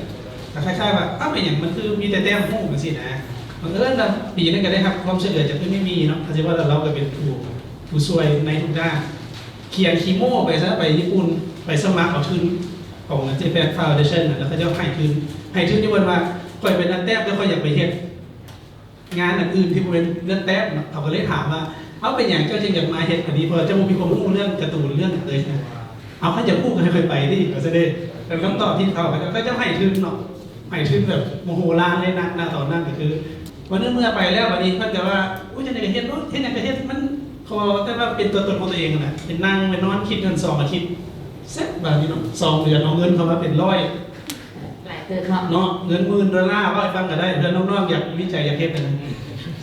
ກະຄ້າຍໆວ່າ ເອົ້າ ເປັນຫຍັງມັນຄືມີແຕ່ແຕ້ມຮູບຈັ່ງຊີ້ນະ ບັງເອີນວ່າປີນັ້ນກະໄດ້ຮັບຄວາມຊ່ວຍເຫຼືອຈາກເອື້ອຍມີ່ມີ່ເນາະ ຄັນຊິເວົ້າແລ້ວ ລາວກະເປັນຜູ້ ຜູ້ຊ່ວຍໃນທຸກດ້ານ ຂຽນຂີ້ໂມ້ໄປຊະ ໄປຍີ່ປຸ່ນ ໄປສະໝັກເອົາທຶນຂອງ Japan Foundation ນະ ແລ້ວເຂົາເຈົ້າໃຫ້ທຶນ ໃຫ້ທຶນຢູ່ເພິ່ນວ່າ ຂ້ອຍເປັນນັກແຕ້ມ ແຕ່ຂ້ອຍຢາກໄປເຮັດງານອັນອື່ນທີ່ບໍ່ແມ່ນເລື່ອງແຕ້ມເນາະ ເຂົາກະເລີຍຖາມວ່າ ເອົ້າ ເປັນຫຍັງເຈົ້າຈຶ່ງຢາກມາເຮັດອັນນີ້ ເພາະວ່າເຈົ້າບໍ່ມີຄວາມຮູ້ເລື່ອງກາຕູນເລື່ອງຫຍັງເລີຍ ເອົາ ຄັນຢາກຮູ້ກະໃຫ້ຂ້ອຍໄປຕິ ວ່າຊັ້ນເດ້ ແຕ່ຄຳຕອບທີ່ເຂົາ ເຂົາເຈົ້າໃຫ້ທຶນເນາະ ໃຫ້ທຶນແບບມະໂຫລານເລີຍນະ ນະຕອນນັ້ນກະຄື ວັນໜຶ່ງເມື່ອໄປແລ້ວ ບາດນີ້ເພິ່ນກະວ່າ ໂອ້ຍ ຈັ່ງໃດກະເຮັດໂລດ ເຮັດຫຍັງກະເຮັດ ມັນ ເພາະວ່າແຕ່ວ່າເປັນຕົວຕົນຂອງຕົວເອງຫັ້ນນະ ໄປນັ່ງໄປນອນຄິດຢູ່ຫັ້ນສອງອາທິດ ເສັດບາດນີ້ເນາະ ສອງເດືອນເອົາເງິນເຂົ້າມາເປັນຮ້ອຍ ຫຼາຍເຕີບເນາະ ເນາະ ເງິນໝື່ນໂດລາ ເວົ້າໃຫ້ຟັງກະໄດ້ ເພື່ອນ້ອງໆຢາກວິໄຈຢາກເຮັດຫັ້ນນະ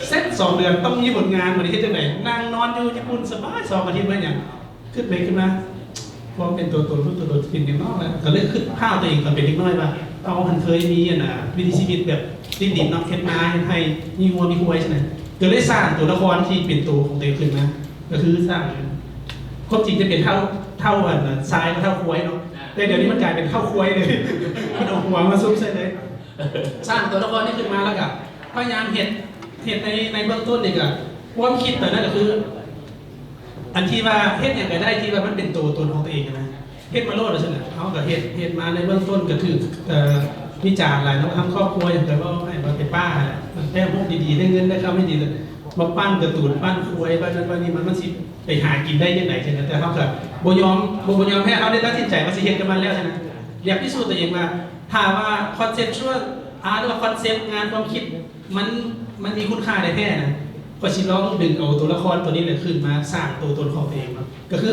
ເສັດສອງເດືອນຕ້ອງມີຜົນງານ ບາດນີ້ເຮັດຈັ່ງໃດ ນັ່ງນອນຢູ່ຍີ່ປຸ່ນສະບາຍ ສອງອາທິດ ບໍ່ເຮັດຫຍັງ ຄິດໄປຄິດມາ ຄວາມເປັນຕົວຕົນ ຕົວຕົນເປັນຫຍັງເນາະ ກະເລີຍຄິດພາບຕົວເອງຕອນເປັນເດັກນ້ອຍວ່າ ເຮົາຫັ້ນເຄີຍມີອັນນ່າ ວິຖີຊີວິດແບບຕິດດິນເນາະ ເຮັດນາເຮັດໄຮ່ ມີງົວມີຄວາຍຊັ້ນນະ ກະເລີຍສ້າງຕົວລະຄອນທີ່ເປັນໂຕຂອງຕົວເອງຂຶ້ນມາ ກະຄືສ້າງ ຄວາມຈິງຈະເປັນທ້າວ ທ້າວອັນນ່າ ຊາຍ ທ້າວຄວາຍເນາະ ແຕ່ດຽວນີ້ມັນກາຍເປັນທ້າວຄວາຍເລີຍ ມັນເອົາຫົວມາຊຸມໃສ່ເລີຍ ສ້າງຕົວລະຄອນນີ້ຂຶ້ນມາ ແລ້ວກະພະຍາຍາມເຮັດ ເຮັດໃນ ໃນເບື້ອງຕົ້ນນີ້ກະ ຄວາມຄິດຕອນນັ້ນກະຄື ອັນທີ່ວ່າເຮັດຫຍັງກະໄດ້ທີ່ວ່າມັນເປັນໂຕຕົນຂອງຕົວເອງຫັ້ນນະ ເຮັດມາໂລດວ່າຊັ້ນນະ ເຮົາກະເຮັດ ເຮັດມາໃນເບື້ອງຕົ້ນກະຖືກ ເອີ ວິຈານຫຼາຍເນາະ ທາງຄອບຄົວຫຍັງກະເວົ້າໃຫ້ວ່າໄປປ້າຫັ້ນແຫຼະ ແຕ້ມຮູບດີໆ ໄດ້ເງິນໄດ້ຄຳດີໆ ມາປັ້ນກາຕູນ ປັ້ນຄວາຍ ປັ້ນນັ້ນປັ້ນນີ້ ມັນ ມັນຊິໄປຫາກິນໄດ້ຈັ່ງໃດຈັ່ງໃດ ແຕ່ເຮົາກະບໍ່ຍອມ ບໍ່ ບໍ່ຍອມແພ້ ເຮົາໄດ້ຕັດສິນໃຈວ່າຊິເຮັດກັບມັນແລ້ວຊັ້ນນະ ຢາກພິສູດຕົວເອງວ່າ ຖ້າວ່າ conceptual art ຫຼືວ່າ concept ງານຄວາມຄິດ ມັນ ມັນມີຄຸນຄ່າແທ້ໆນະ ຂ້ອຍຊິລອງດຶງເອົາຕົວລະຄອນໂຕນີ້ແຫຼະ ຂຶ້ນມາສ້າງໂຕຕົນຂອງຕົວເອງເນາະ ກະຄື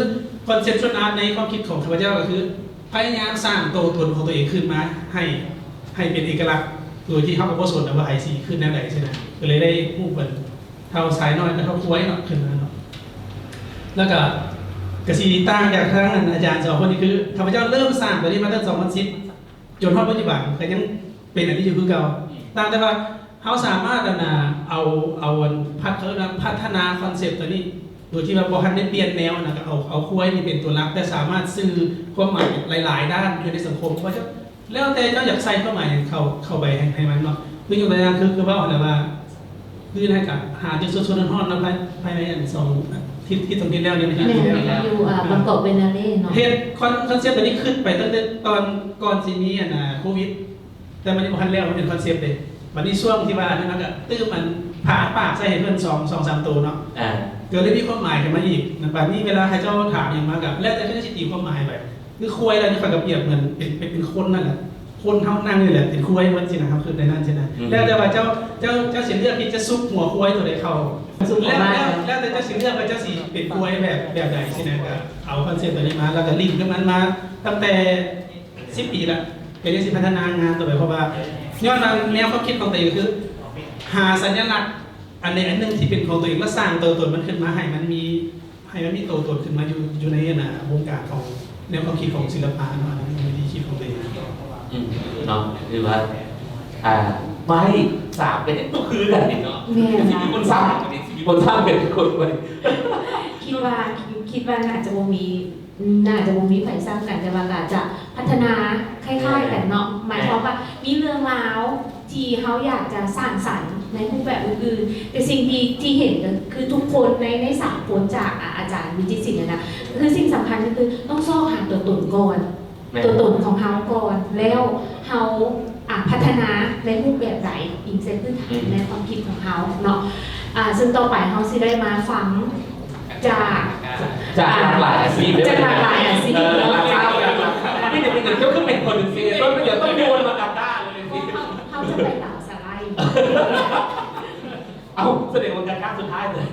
conceptual art ໃນຄວາມຄິດຂອງຂ້າພະເຈົ້າ ກະຄື ພະຍາຍາມສ້າງໂຕຕົນຂອງຕົວເອງຂຶ້ນມາໃຫ້ ໃຫ້ເປັນເອກະລັກ ໂດຍທີ່ເຮົາກະບໍ່ສົນນະວ່າໃຜຊິຂຶ້ນແນວໃດຊີ້ນະ ກະເລີຍໄດ້ຮູບອັນທ້າວຊາຍນ້ອຍກັບທ້າວຄວາຍເນາະ ຂຶ້ນມາເນາະ ແລ້ວກະ ກະຊິຕ່າງຈາກທາງອັນອາຈານສອງຄົນນີ້ ຄືຂ້າພະເຈົ້າເລີ່ມສ້າງໂຕນີ້ມາຕັ້ງສອງພັນສິບ ຈົນຮອດປັດຈຸບັນກະຍັງເປັນອັນນີ້ຢູ່ຄືເກົ່າ ຕ່າງແຕ່ວ່າເຮົາສາມາດອັນນ່າ ເອົາ ເອົາອັນ ພັດ ເອີ້ນວ່າພັດທະນາຄອນເຊັບໂຕນີ້ ໂດຍທີ່ວ່າບໍ່ທັນໄດ້ປ່ຽນແນວນະ ກະເອົາ ເອົາຄວາຍນີ້ເປັນຕົວຫຼັກ ແຕ່ສາມາດສື່ຄວາມໝາຍຫຼາຍໆດ້ານຢູ່ໃນສັງຄົມ ວ່າຈະ ແລ້ວແຕ່ເຈົ້າຢາກໃສ່ຄວາມໝາຍຫຍັງເຂົ້າ ເຂົ້າໄປໃຫ້ ໃຫ້ມັນເນາະ ຄືຍົກຕົວຢ່າງ ຄື ຄືເວົ້າຫັ້ນແຫຼະວ່າ ຄືໃຫ້ກະຫາຈຸດສົດໆຮ້ອນໆເນາະ ພາຍ ພາຍໃນອັນສອງທິດ ທິດສອງທິດແລ້ວນີ້ ແມ່ນ ຢູ່ ອ່າ ບາງກອກ Biennale ເນາະ ເຮັດຄອນ ຄອນເຊັບໂຕນີ້ຄິດໄປຕັ້ງແຕ່ຕອນກ່ອນຊິມີອັນ ອ່າ ໂຄວິດ ແຕ່ມັນຍັງບໍ່ທັນແລ້ວ ມັນເປັນຄອນເຊັບເດ້ ບາດນີ້ຊ່ວງທີ່ວ່າອັນນັ້ນ ມັນກະຕື່ມອັນ ຜ້າອັດປາກໃສ່ໃຫ້ເພິ່ນສອງ ສອງສາມໂຕເນາະ ອ່າ ກະເລີຍມີຄວາມໝາຍຂຶ້ນມາອີກ ບາດນີ້ເວລາເຂົາເຈົ້າຖາມຫຍັງມາກະ ແລ້ວແຕ່ເຂົາເຈົ້າຊິຕີຄວາມໝາຍໄປ ຄືຄວາຍແລ້ວນີ້ ຂ້ອຍກະປຽບເໝືອນເປັນ ເປັນ ເປັນຄົນນັ້ນແຫຼະ ຄົນເຮົານັ່ງນີ້ແຫຼະເປັນຄວາຍໝົດຊີ້ນະ ເຮົາຄິດໄດ້ນັ້ນຊີ້ນະ ອືມ ແລ້ວແຕ່ວ່າເຈົ້າ ເຈົ້າ ເຈົ້າຊິເລືອກທີ່ຈະຊຸກຫົວຄວາຍໂຕໃດເຂົ້າ ແລ້ວ ແລ້ວ ແລ້ວແຕ່ເຈົ້າຊິເລືອກວ່າເຈົ້າຊິເປັນຄວາຍແບບ ແບບໃດຊີ້ນະ ກະເອົາຄອນເຊັບໂຕນີ້ມາ ແລ້ວກະລິ້ງກັບມັນມາຕັ້ງແຕ່ ສິບປີລະ ກະຍັງຊິພັດທະນາງານຕໍ່ໄປ ເພາະວ່າຍ້ອນວ່າແນວຄວາມຄິດຂອງຕົວເອງກະຄື ຫາສັນຍະລັກອັນໃດອັນໜຶ່ງທີ່ເປັນຂອງຕົວເອງ ແລ້ວສ້າງໂຕຕົນມັນຂຶ້ນມາ ໃຫ້ມັນມີ ໃຫ້ມັນມີໂຕຕົນຂຶ້ນມາຢູ່ ຢູ່ໃນອັນນ່າ ວົງການຂອງແນວຄວາມຄິດຂອງສິລະປະເນາະ ອັນນີ້ວິທີຄິດຂອງຕົວເອງ ອືມ ເນາະ ຄືວ່າ ອ່າ ໄມ້ສາມກະຍັງບໍ່ຄືກັນອີກເນາະ ແມ່ນ ຊິມີຄົນສ້າງ ຊິມີຄົນສ້າງເປັນຄົນ ຄິດວ່າ ຄິດວ່າໜ້າຈະບໍ່ມີ ໜ້າຈະບໍ່ມີໃຜຊ້ຳກັນ ແຕ່ວ່າກະຈະພັດທະນາຄ້າຍໆກັນເນາະ ໝາຍຄວາມວ່າມີເລື່ອງລາວທີ່ເຮົາຢາກຈະສ້າງສັນໃນຮູບແບບອື່ນໆ ແຕ່ສິ່ງທີ່ ທີ່ເຫັນກະຄືທຸກຄົນໃນ ໃນສາມຄົນຈາກ ອາ ອາຈານວິຈິດສິນຫັ້ນນະ ກະຄືສິ່ງສຳຄັນກະຄືຕ້ອງຊອກຫາຕົວຕົນກ່ອນ ແມ່ນ ຕົວຕົນຂອງເຮົາກ່ອນ ແລ້ວເຮົາ ອາ ພັດທະນາໃນຮູບແບບໃດ ອີງໃສ່ພື້ນຖານ ອືມ ໃນຄວາມຄິດຂອງເຮົາເນາະ ອາ ເຊິ່ງຕໍ່ໄປເຮົາຊິໄດ້ມາຟັງ ຈາກ ຈາກ ອ່າ ຫຼາກຫຼາຍອາຊີບ ຈາກຫຼາກຫຼາຍອາຊີບ ເອີ ເນາະ ຫຼາກຫຼາຍ ສຸດທ້າຍເລີຍ.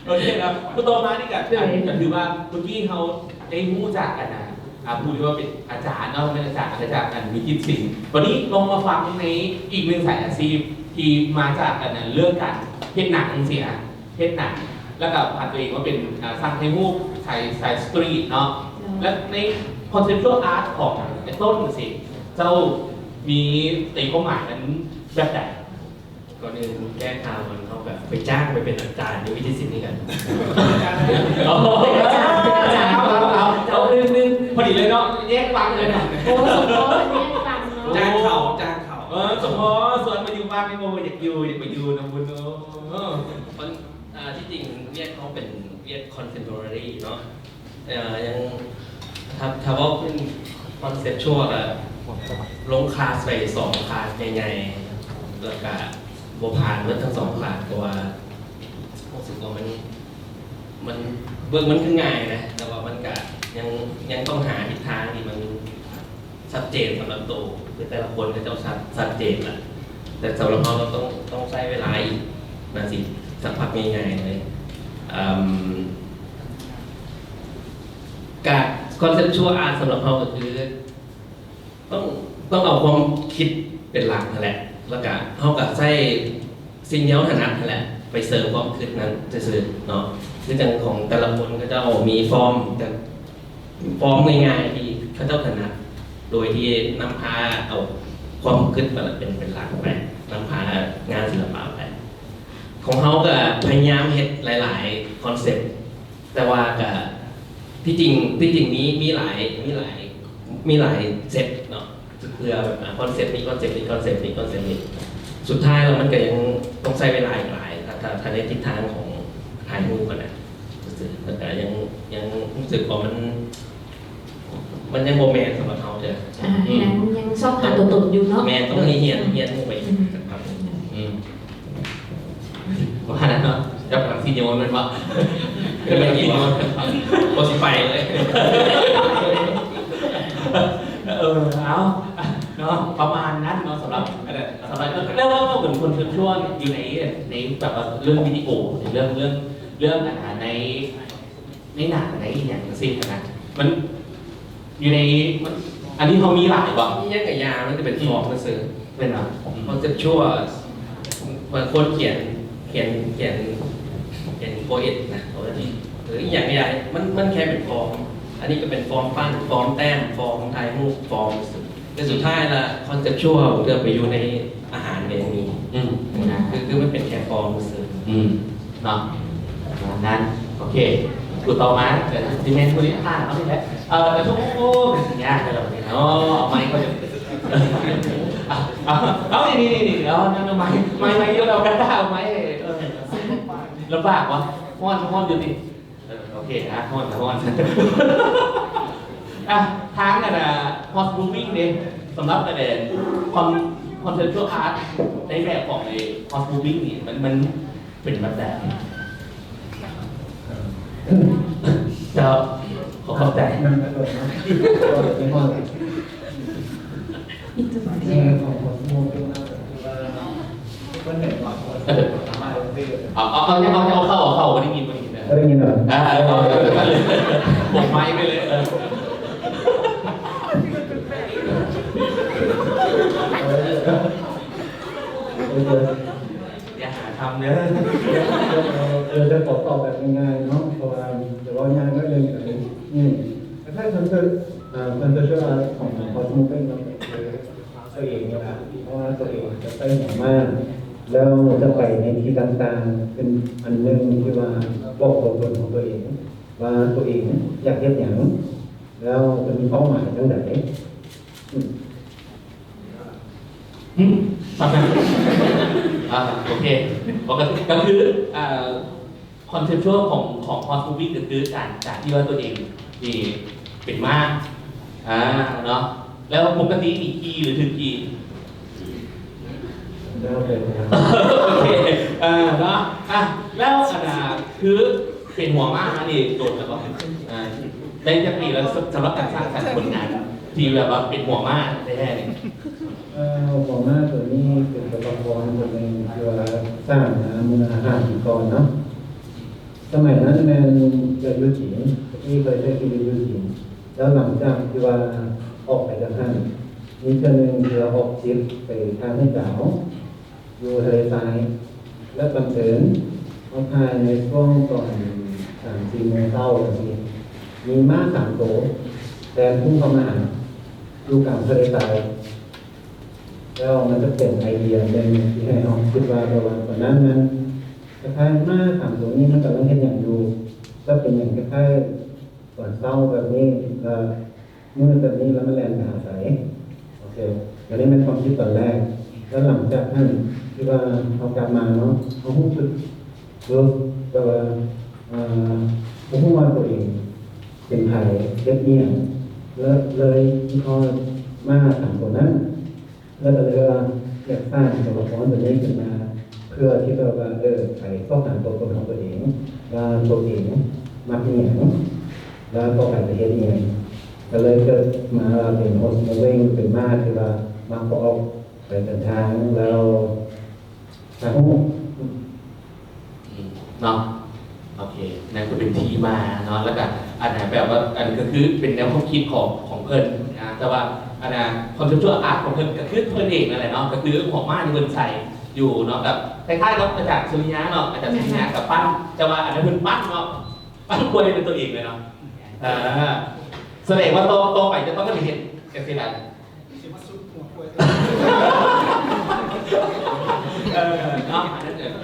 ໂອເຄເນາະ ຕໍ່ມານີ້ກໍ ໂດຍ ກໍຖືວ່າເມື່ອກີ້ເຮົາໄດ້ຮູ້ຈັກກັນນະ ອ່າ ຜູ້ທີ່ວ່າເປັນອາຈານເນາະ ເປັນອາຈານ ອາຈານ ອັນ ວິຈິດສິນ. ວັນນີ້ລອງມາຟັງໃນອີກໜຶ່ງສາຍອາຊີບທີ່ມາຈາກ ອັນ ເລື່ອງການເຮັດໜັງຈັ່ງຊີ້ນະ ເຮັດໜັງ ແລ້ວກໍຜ່ານຕົວເອງມາເປັນ ອ່າ ຊ່າງຖ່າຍຮູບ ສາຍ ສາຍສະຕຣີດເນາະ. ເຈົ້າ ແລະ ໃນຄອນເຊັບຊວນອາດຂອງໄອ້ຕົ້ນຊີ້ ເຈົ້າມີຕີຄວາມໝາຍມັນແບບໃດ? ກ່ອນອື່ນແຈ້ງຂ່າວກ່ອນ ເຮົາກໍໄປຈ້າງໄປເປັນອາຈານຢູ່ວິທະຍາໄລສິນຄືກັນ. ເອົາ ເອົາ ເອົາ ເອົາ ເອົາ ເອົາ ເອົາ ເອົາ ເອົາ ເອົາ ເອົາ ເອົາ ພໍດີເລີຍເນາະ ແຍກຟັງເລີຍເນາະ. ໂອ້ ສົມພໍແຍກຟັງເນາະ. ຈ້າງເຂົາ ຈ້າງເຂົາ. ເອີ ສົມພໍ ຊວນມາຢູ່ບ້ານນີ້ ໂອ້ ຢາກຢູ່ ຢາກໄປຢູ່ນຳບຸນເນາະ. ເອີ ມັນ ອ່າ ທີ່ຈິງວຽກເຮົາເປັນວຽກຄອນເທັມໂປຣາຣີເນາະ. ເອີ ຍັງ ຖ້າ ຖ້າເວົ້າເປັນຄອນເຊັບຊວນ ກໍລົງຄລາສໄປສອງຄລາສໃຫຍ່ໆ ແລ້ວກະບໍ່ຜ່ານເບິດທັງສອງຄລາສ ເພາະວ່າຮູ້ສຶກວ່າມັນ ມັນ ເບິ່ງມັນຄືງ່າຍນະ ແຕ່ວ່າມັນກະຍັງ ຍັງຕ້ອງຫາທິດທາງທີ່ມັນ ຊັດເຈນສຳລັບໂຕ ຄືແຕ່ລະຄົນເຂົາເຈົ້າຊັດ ຊັດເຈນລະ ແຕ່ສຳລັບເຮົາ ເຮົາຕ້ອງ ຕ້ອງໃຊ້ເວລາອີກ ໜ້າຊິສັກພັກໃຫຍ່ໆເລີຍ. ເອີ່ມ ການຄອນເຊັບຊວນອາດສຳລັບເຮົາກໍຄື ຕ້ອງ ຕ້ອງເອົາຄວາມຄິດເປັນຫຼັກຫັ້ນແຫຼະ ແລ້ວກະເຮົາກະໃຊ້ ສິ່ງທີ່ເຮົາຖະໜັດຫັ້ນແຫຼະ ໄປເສີມຄວາມຄິດນັ້ນຊື່ໆເນາະ. ຄືຈັ່ງຂອງແຕ່ລະຄົນເຂົາເຈົ້າມີຟອມ ແຕ່ຟອມງ່າຍໆທີ່ເຂົາເຈົ້າຖະໜັດ ໂດຍທີ່ນຳພາເອົາຄວາມຄິດເປັນ ເປັນ ເປັນຫຼັກໄປ ນຳພາງານສິລະປະໄປ. ຂອງເຮົາກະພະຍາຍາມເຮັດຫຼາຍໆຄອນເຊັບ ແຕ່ວ່າກະ ທີ່ຈິງ ທີ່ຈິງມີ ມີຫຼາຍ ມີຫຼາຍ ມີຫຼາຍເຊັດເນາະ ເພື່ອແບບ ອ່າ ຄອນເຊັບນີ້ ຄອນເຊັບນີ້ ຄອນເຊັບນີ້ ຄອນເຊັບນີ້ ສຸດທ້າຍແລ້ວມັນກະຍັງຕ້ອງໃຊ້ເວລາອີກຫຼາຍ ຖ້າ ຖ້າ ຖ້າໃນທິດທາງຂອງຖ່າຍຮູບຫັ້ນນະ ແລ້ວກະຍັງ ຍັງຮູ້ສຶກວ່າມັນ ມັນຍັງບໍ່ແມ່ນສຳລັບເຮົາເທື່ອ. ອ່າ ອືມ ຍັງ ຍັງຊອກຫາຕົວຕົນຢູ່ເນາະ. ແມ່ນ ຕ້ອງໄດ້ຮຽນ ຮຽນຮູ້ໄປອີກ ອືມ ສັກພັກໜຶ່ງ. ອືມ ວ່ານັ້ນເນາະ ຈັບຫຼັງຊິໂຍນແມ່ນບໍ່? ກໍແມ່ນອີກ ບໍ່ຊິໄປເລີຍ. ເອີ ເອົາເນາະ ປະມານນັ້ນເນາະ ສຳລັບ ສຳລັບ ແລ້ວ ແລ້ວເປັນຄົນເຊີນຊວນຢູ່ໃນ ໃນແບບວ່າເລື່ອງວິດີໂອ ເລື່ອງ ເລື່ອງ ເລື່ອງ ອັນ ໃນ ໃນໜັງໃນອີ່ຫຍັງຈັ່ງຊີ້ຫັ້ນນະ ມັນຢູ່ໃນ ມັນ ອັນນີ້ເຮົາມີຫຼາຍບໍ່? ອີ່ຫຍັງກະຢ່າ ມັນກະເປັນຟອມຊື່ໆ ແມ່ນບໍ່? ອືມ ຄອນເຊັບຊວນ ບາງຄົນຂຽນ ຂຽນ ຂຽນ ຂຽນໂປເອດນະ ເຂົາຈະ ອືມ ຫຼື ອີ່ຫຍັງກະຢ່າ ມັນ ມັນແຄ່ເປັນຟອມ. ອັນນີ້ກະເປັນຟອມປັ້ນ ຟອມແຕ້ມ ຟອມຖ່າຍຮູບ ຟອມຊື່ໆ ແຕ່ສຸດທ້າຍລະຄອນເຊັບຊວນເພື່ອໄປຢູ່ໃນ ອາຫານກໍຍັງມີ ອືມ ຄື ຄືມັນເປັນແຄ່ຟອມຊື່ໆ ອືມ ເນາະ ປະມານນັ້ນ. ໂອເຄ ຜູ້ຕໍ່ມາກໍຊິແມ່ນຜູ້ນີ້ ອ່າ ເຮົານີ້ແຫຼະ ເອີ ໂອ້ ເປັນສັນຍາແລ້ວເນາະ ເອົາໄມເຂົາ ເອົາ ເອົາ ນີ້ ນີ້ ນີ້ ເອົາ ນັ້ນ ໄມ ໄມ ໄມ ຢູ່ແລ້ວກັນ ເອົາໄມ ເອີ ລຳບາກວະ ຮ້ອນ ຮ້ອນຢູ່ຕິ ເອີ ໂອເຄ ອ່ະ ຮ້ອນ ຮ້ອນ ອ່ະ ທາງອັນນ່າ House Moving ເດ້ ສຳລັບອັນແດນ Con- Conceptual Art ໃນແບບຂອງໄອ້ House Moving ນີ້ ມັນ ມັນເປັນແບບໃດ? ເຈົ້າ ຂໍຂອບໃຈ. ເອີ ເອົາ ເອົາ ເອົາ ເອົາເຂົ້າ ເອົາເຂົ້າ ບໍ່ໄດ້ຍິນ ບໍ່ໄດ້ຍິນເດີ ບໍ່ໄດ້ຍິນເດີ ອ່າ ເອົາ ເອົາ ເອົາ ຜົມໄມໄປເລີຍ ເອີ ຢ່າຫາທຳເດີ ເອີ ຈະຂໍຕອບແບບງ່າຍໆເນາະ ເພາະວ່າຈະເວົ້າຍາກໜ້ອຍໜຶ່ງ ອືມ ຄ້າຍໆ ຄອນເຊັບ ເອີ ຄອນເຊັບຊວນອາດຂອງ House Moving ເນາະ ກໍຄື ຕົວເອງນີ້ລະ ເພາະວ່າຕົວເອງຈະໃຊ້ຫົວມາກ ແລ້ວຈະໄປໃນທີ່ຕ່າງໆ ເປັນອັນໜຶ່ງທີ່ວ່າບອກຕົວຕົນຂອງຕົວເອງ ວ່າຕົວເອງຢາກເຮັດຫຍັງ ແລ້ວຈະມີເປົ້າໝາຍຈັ່ງໃດ. ອືມ ອືມ ອ່າ ໂອເຄ ກໍ ກໍຄື ອ່າ ຄອນເຊັບຊວນຂອງ ຂອງ House Moving ກໍຄືການ ການທີ່ວ່າຕົວເອງນີ້ເປັນມ້າ ອ່າ ເນາະ ແລ້ວປົກກະຕິນີ້ຂີ່ ຫຼື ຖືກຂີ່? ໂອເຄ ເອີ ເນາະ ອ່ະ ແລ້ວອັນນ່າ ຄືເປັນຫົວມ້າມານີ້ດົນແລ້ວບໍ່? ອ່າ ໄດ້ຈັກປີແລ້ວ ສຳ ສຳລັບການສ້າງສັນຜົນງານທີ່ແບບວ່າເປັນຫົວມ້າແທ້ໆນີ້? ເອີ ຫົວມ້າໂຕນີ້ເປັນຕົວລະຄອນໂຕໜຶ່ງທີ່ວ່າສ້າງມາເມື່ອຫ້າປີກ່ອນເນາະ. ສະໄໝນັ້ນແມ່ນເກີດຢູ່ຈີນ, ຕະກີ້ເຄີຍໃຊ້ຊີວິດຢູ່ຈີນ. ແລ້ວຫຼັງຈາກທີ່ວ່າອອກໄປຈາກຫັ້ນ ມີເທື່ອໜຶ່ງທີ່ວ່າອອກທຣິບໄປທ່າເຮືອນດາວ ຢູ່ທະເລຊາຍ ແລ້ວບັງເອີນເຮົາຖ່າຍໃນຊ່ວງຕອນສາມສີ່ໂມງເຊົ້າຈັ່ງຊີ້ ມີມ້າສາມໂຕແລ່ນພຸ່ງເຂົ້າມາຫາ ຢູ່ກາງທະເລຊາຍ. ແລ້ວມັນຈະເປັນໄອເດຍໜຶ່ງທີ່ໃຫ້ເຮົາຄິດວ່າ ແບບວ່າຕອນນັ້ນມັນຄ້າຍໆມ້າສາມໂຕນີ້ມັນກຳລັງເຮັດຫຍັງຢູ່ ແລ້ວເປັນຫຍັງຄ້າຍໆຕອນເຊົ້າແບບນີ້ ແລ້ວ ມືດແບບນີ້ແລ້ວມັນແລ່ນໄປຫາໃສ? ໂອເຄ ອັນນີ້ແມ່ນຄວາມຄິດຕອນແລກ. ແລ້ວຫຼັງຈາກນັ້ນທີ່ວ່າເຮົາກັບມາເນາະ ເຮົາຮູ້ສຶກ ເອີ ແບບວ່າ ເອີ ບໍ່ຮູ້ວ່າໂຕເອງເປັນໃຜ ເຮັດອີ່ຫຍັງ ແລ້ວເລີຍຄິດຮອດມ້າສາມໂຕນັ້ນ. ແລ້ວກໍເລີຍວ່າຢາກສ້າງຕົວລະຄອນຕົວນີ້ຂຶ້ນມາ ເພື່ອທີ່ແບບວ່າ ເອີ ໄປຊອກຫາຕົວຕົນຂອງຕົວເອງ ວ່າຕົວເອງມັກອີ່ຫຍັງ ແລ້ວຕໍ່ໄປຈະເຮັດອີ່ຫຍັງ. ກໍເລີຍເກີດມາວ່າເປັນ Horse Moving ເປັນມ້າທີ່ວ່າມັກອອກໄປເດີນທາງ ແລ້ວຫາຮູ້ ອືມ ເນາະ ໂອເຄ ນັ້ນກໍເປັນທີ່ມາເນາະ. ແລ້ວກໍອັນນັ້ນແບບວ່າ ອັນກໍຄືເປັນແນວຄວາມຄິດຂອງ ຂອງເພິ່ນນະ ແຕ່ວ່າອັນນັ້ນ conceptual art ຂອງເພິ່ນກໍຄືເພິ່ນເອງນັ້ນແຫຼະເນາະ ກໍຄືຫົວມ້າທີ່ເພິ່ນໃສ່ຢູ່ເນາະ ແບບຄ້າຍໆກັບອາຈານສຸລິຍາເນາະ ອາຈານສຸລິຍາກໍປັ້ນ ແຕ່ວ່າອັນນັ້ນເພິ່ນປັ້ນເນາະ ປັ້ນຄວາຍເປັນຕົວເອງເລີຍເນາະ. ເອີ ສະແດງວ່າຕໍ່ ຕໍ່ໄປຈະຕ້ອງໄດ້ເຮັດຈັງຊີ້ລະ. ຊິມາສຸດຫົວກວຍ ເອີ ເນາະ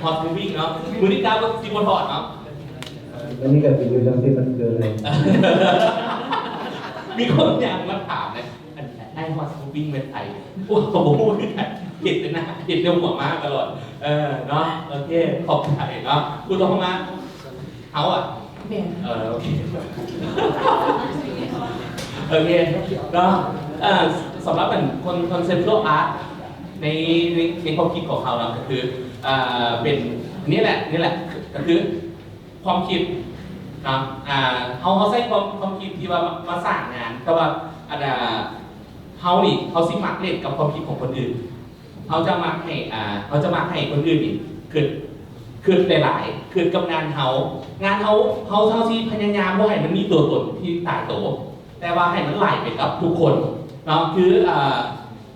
Horse Moving ເນາະ ມື້ນີ້ກ້າວກໍຊິບໍ່ຖອດເນາະ. ອັນນີ້ກໍຊິຢູ່ຈັ່ງຊີ້ມັນຄືເລີຍ. ມີຄົນຫຍັງມາຖາມເລີຍ ອັນນາຍ Horse Moving ແມ່ນໃຜ? ໂອ້ ກໍບໍ່ຮູ້ຄືກັນ ເຫັນແຕ່ໜ້າ ເຫັນແຕ່ຫົວມ້າຕະຫຼອດ. ເອີ ເນາະ ໂອເຄ ຂອບໃຈເນາະ. ຜູ້ຕໍ່ມາ ເຮົາອະ ແມ່ນ ເອີ ໂອເຄ ໂອເຄເນາະ. ເອີ ສຳລັບອັນ con- conceptual art ໃນ ໃນ ໃນຄວາມຄິດຂອງເຮົາເນາະ ກໍຄື ເອີ ເປັນ ນີ້ແຫຼະ ນີ້ແຫຼະ ກໍຄືຄວາມຄິດເນາະ. ເຮົາ ເຮົາໃຊ້ຄວາມ ຄວາມຄິດທີ່ວ່າມາ ມາສ້າງງານ ແຕ່ວ່າອັນ ເຮົານີ້ ເຮົາຊິມັກເຫຼັ້ນກັບຄວາມຄິດຂອງຄົນອື່ນ. ເຮົາຈະມັກໃຫ້ ອ່າ ເຮົາຈະມັກໃຫ້ຄົນອື່ນນີ້ຄິດ ຄິດຫຼາຍໆ ຄິດກັບງານເຮົາ ງານເຮົາ ເຮົາ ເຮົາຊິພະຍາຍາມບໍ່ໃຫ້ມັນມີຕົວຕົນທີ່ຕາຍໂຕ ແຕ່ວ່າໃຫ້ມັນໄຫຼໄປກັບທຸກຄົນເນາະ. ຄື ອ່າ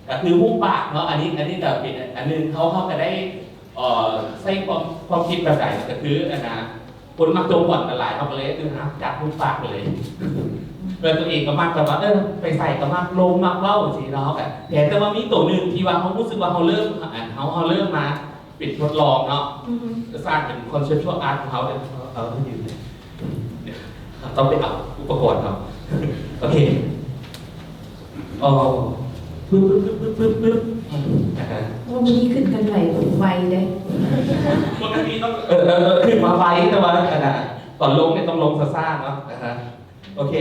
ກໍຄືຮູບປາກເນາະ ອັນນີ້ ອັນນີ້ກໍເປັນອັນໜຶ່ງ ເຮົາ ເຮົາກໍໄດ້ ເອີ ໃຊ້ຄວາມ ຄວາມຄິດແບບໃດ ກໍຄືອັນນ່າ ຄົນມັກຈົມບ່ອນກັນຫຼາຍ ເຮົາກໍເລີຍ ເອີ ຈັດຮູບປາກໄປເລີຍ ແລ້ວຕົວເອງກໍມັກແບບວ່າ ເອີ ໄປໃສກໍມັກລົມມັກເວົ້າຈັ່ງຊີ້ເນາະ. ເຮົາກໍ ແຕ່ ແຕ່ວ່າມີໂຕໜຶ່ງທີ່ວ່າເຮົາຮູ້ສຶກວ່າເຮົາເລີ່ມ ອັນ ເຮົາ ເຮົາເລີ່ມມາເປັນທົດລອງເນາະ ອືຮຶ ກໍສ້າງເປັນ conceptual art ຂອງເຮົາເລີຍ ເອົາ ເອົາຢູ່ ຕ້ອງໄປເອົາອຸປະກອນເນາະ. ໂອເຄ ອໍ ປຶບ ປຶບ ປຶບ ອືມ ອາຮະ ໂອ້ ມື້ນີ້ຂຶ້ນເຄື່ອນໄຫວໄວເດ້. ປົກກະຕິຕ້ອງ ເອີ ເອີ ເອີ ຂຶ້ນມາໄວ ແຕ່ວ່າອັນນ່າ ຕອນລົງນີ້ຕ້ອງລົງຊ້າໆເນາະ. ອາຮະ ໂອເຄ